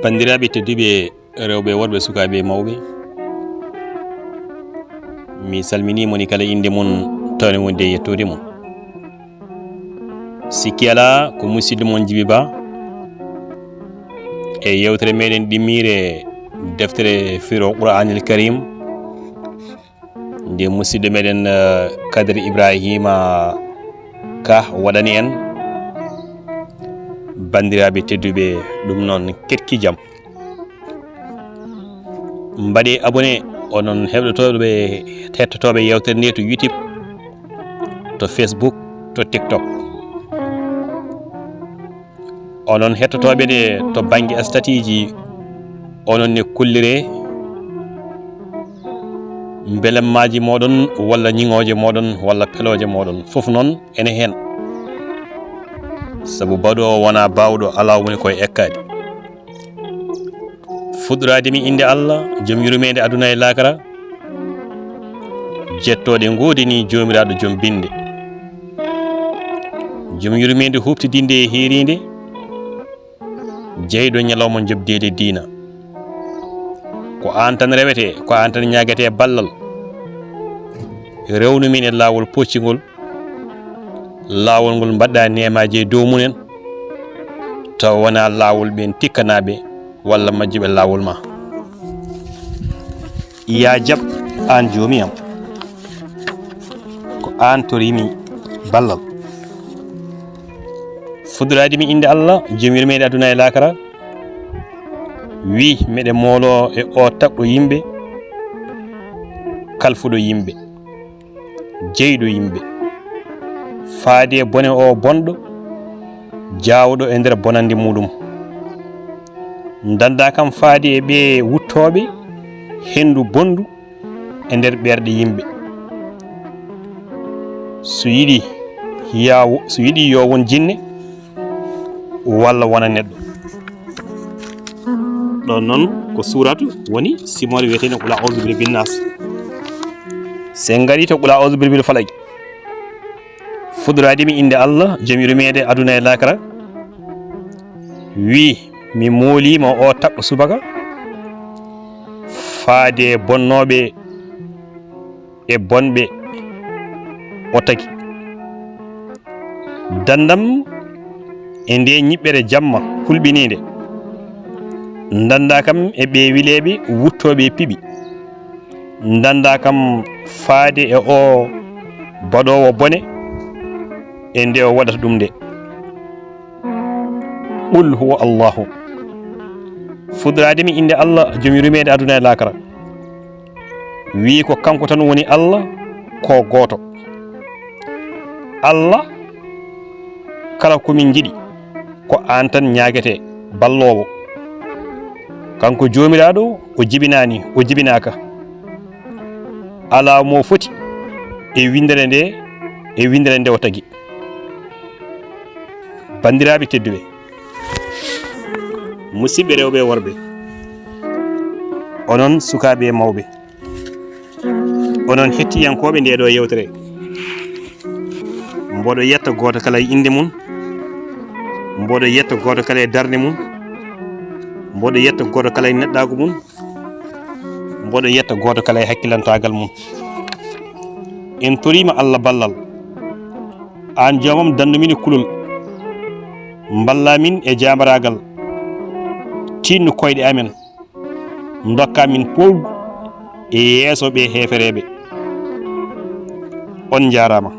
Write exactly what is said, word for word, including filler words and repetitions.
Banndiraaɓe tedduɓe, rewɓe, worɓe, sukaaɓe, mawɓe, mi salminii moni kala innde mum, tawne wonde e yettoode mum. Sikki alaa, ko musidɗo mon Jibi Ba e yewtere meɗen ɗimmiire deftere firo Qur'aanil Karim, nde musidɗo meɗen, eh, Kadir Ibrahima Ka waɗani en. Banndiraaɓe tedduɓe, ɗum noon, keɗki jam. Mbaɗee abonné, onon heɗotooɓe, hettotooɓe yewtere nde to YouTube, to Facebook, to TikTok. Onon hettotooɓe nde to bannge statiiji, onon ne kulliree mbelemmaaji mooɗon walla ñiŋooje mooɗon walla pelooje mooɗon. Fof noon ene heen. Sabu baɗoowo wonaa baawɗo, alaa woni koye ekkaade. Fuɗɗoraade mi innde Allah, jom yurmeende aduna e laakara, jettooɗe ngoodanii Joomiraaɗo jom binnde. Jom yurmeende huuɓtidiinde e heeriinde, jeyɗo ñalawma njoɓdeede diina. Ko aan tan rewetee, ko aan tan ñaagetee ballal. Rewnu min e laawol poccingol, laawol ngol mbaɗɗa neemaaji e dow mumen, tawa wonaa laawol ɓeen tikkanaaɓe walla majjuɓe laawol ma. Yaa jaɓ, aan Joomi am, ko aan toriimi ballal. Fuɗɗoraade mi innde Allah, jom yurmeende aduna e laakara, wi meɗe mooloo e oo taɓɗo yimɓe, kalfuɗo yimɓe, jeyɗo yimɓe, faade e bone oo bonɗo, jaawɗo e nder bonannde muuɗum. Dannda kam faade e ɓee wuttooɓe henndu bonndu e nder ɓerɗe yimɓe. So yiɗi yaa wo-, so yiɗi yo won jinne walla wona neɗɗo. Ɗon noon ko suuratu woni simoore wiyeteende Qul a'uuzu bi rabbin naas. So en ngarii to Qul a'uuzu bi rabbil falaq. Fuɗɗoraade mi innde Allah, jom yurmeende aduna e laakara, wi mi mooliima oo taɓɗo subaka faade bonnooɓe e bonɓe o tagi. Danndam e nde ñiɓɓere jamma hulɓiniinde. Dannda kam e ɓee wileeɓe wuttooɓe e piɓi. Dannda kam faade e oo baɗoowo bone e nde o waɗata ɗum nde. Qul huwa Allahu. Fuɗɗoraade mi innde Allah, jom yurmeende aduna e laakara. Wi ko kanko tan woni Allah, ko gooto. Allah, kala ko min njiɗi, ko aan tan ñaagetee, balloowo. Kanko Joomiraaɗo, o jibinaani, o jibinaaka. Alaa mo foti e winndere nde, e winndere nde o tagi. Banndiraaɓe tedduɓe, musidɓe rewɓe e worɓe, onon sukaaɓe e mawɓe, onon hettiyankooɓe nde ɗo yewtere, mboɗo yetta gooto kala e innde mum, mboɗo yetta gooto kala e darnde mum, mboɗo yetta gooto kala e neɗɗaagu mum, mboɗo yetta gooto kala e hakkilantaagal mum. En toriima Allah ballal. Aan joomam, danndu min e kulol. Mballa min e jaamaraagal. Tiinnu koyɗe amen. Ndokka min poolgu e yeeso ɓe heefereeɓe. On njaaraama.